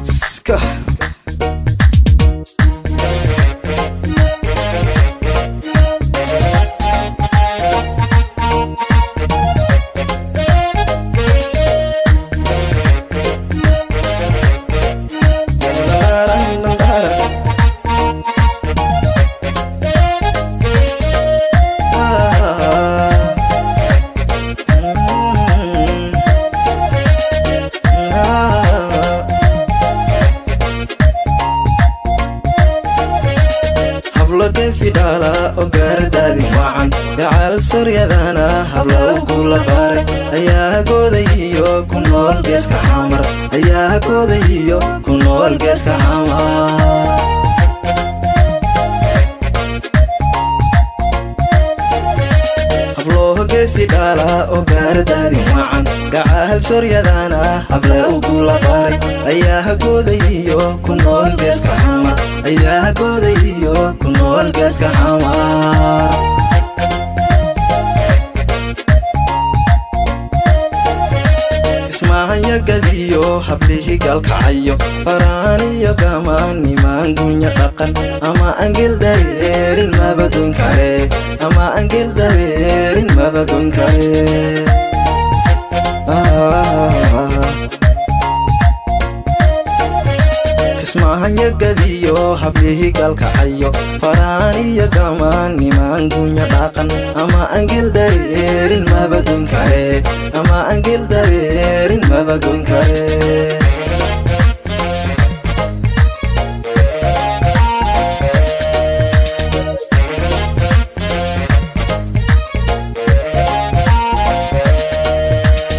Ska. Hablogeesi dhala oo gaardaadi wacan gacal soryadana habla kula baaray ayaa goodayiyo ku nool geeska Xamar, ayaa goodayiyo ku nool geeska Xamar. Habloho geesi dhala oo gaardaadi wacan gacal soryadana habla kula baaray ayaa goodayiyo ku nool geeska Xamar, ayaa goodayiyo ku nool geeska Xamar. Ismahanyagadiyo hablihii galkacayo faraaniyo gamaan nimaan gunya dhaqan ama angel dareerin mabagoyn kare, ama angel dareerin mabagoyn kare. Kismahanyagadiyo hablihii galkacayo faraaniyo gamaan nimaan gunya dhaqan ama angel dareerin mabagoyn kare, ama angel dareerin mabagoyn kare.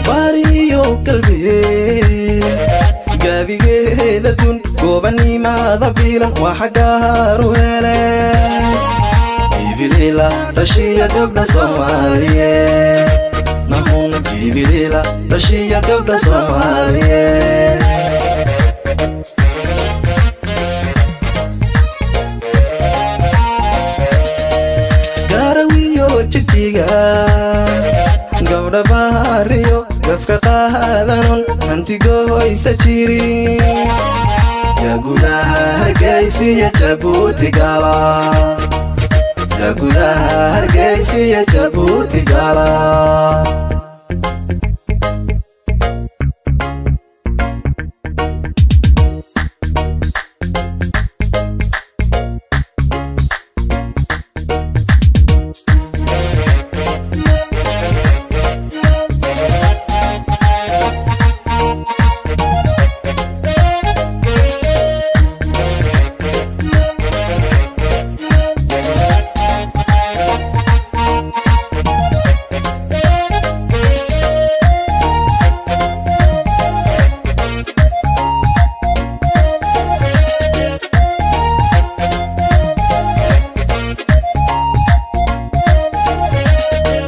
Bariyo galbeed gaabigeeda dun goobanimaada biilan waxa gaaru hele Jibiliila dhashiya gabdha Soomaaliyeed, nahuna Jibiliila dhashiya gabdha Soomaaliyeed. Gaarawiyo Jigjiga gabdha baariyo gafka qaadanon hantigohoysa jirin yaa gudaha Hargeysiya Jabuuti gala, yaa gudaha Hargeysiya Jabuuti gala.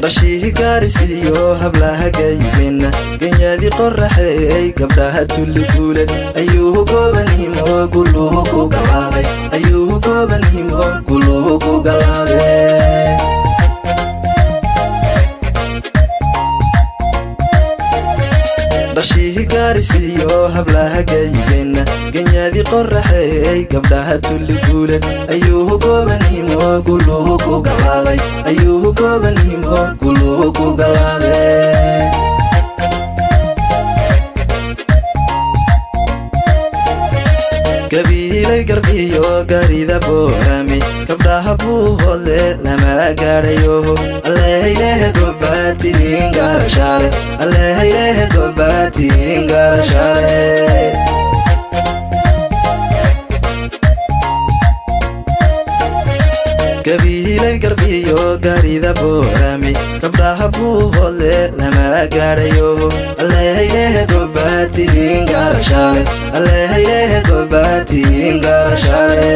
Dhashiihi gaarisiiyo hablaha gayibeenna ganyaadi qoraxeey gabdhaha tulli guuled ayuu goobanimo guluhu ku galaaday, ayuu goobanimo guluhu ku galaaday. Dhashiihi gaarisiiyo hablaha gayibeenna ganyaadi qoraxeey gabdhaha tulli guuled ayuu goobanimo guluhu ku galaaday, ayuu goobanimo guluhu ku galaaday. Gabiilay garbiyo garida Boorame gabdhaha Buuhoodle lama gaadhayo, allehaylehe gobaatihiin gaarashaale, allehaylehe gobaatihiin gaarashaale. Gabiilay garbiyo garida Boorame gabdhaha Buuhoodle lama gaadhayo, allehaylehe gobaatihiin gaarashaale, allehaylehe gobaatihiin gaarashaale.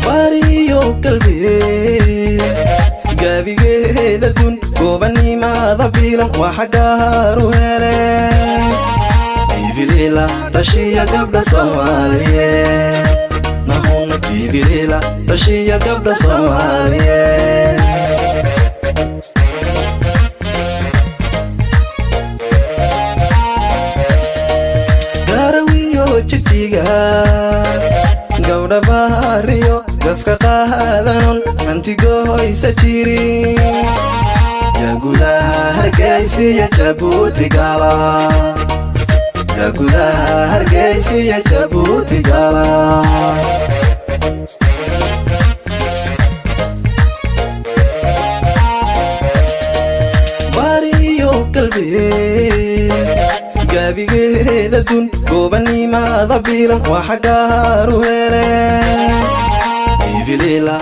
Bariyo galbeed gaabigeeda dun gooban. Gobanimada biilan waxa gaaru hele Ibilila dhashiya gabdha Soomaaliyeed, nahuna Ibilila dhashiya gabdha Soomaaliyeed. Garawiyo Jigjiga gabdha baariyo gafka qaadanon hantigohoysa jirin, yaa gudaha Hargeysiya Jabuuti gala, yaa gudaha Hargeysiya Jabuuti gala. Bariyo galbeed gaabigeeda dun gobanimada biilan waxa gaaru hele Ibilila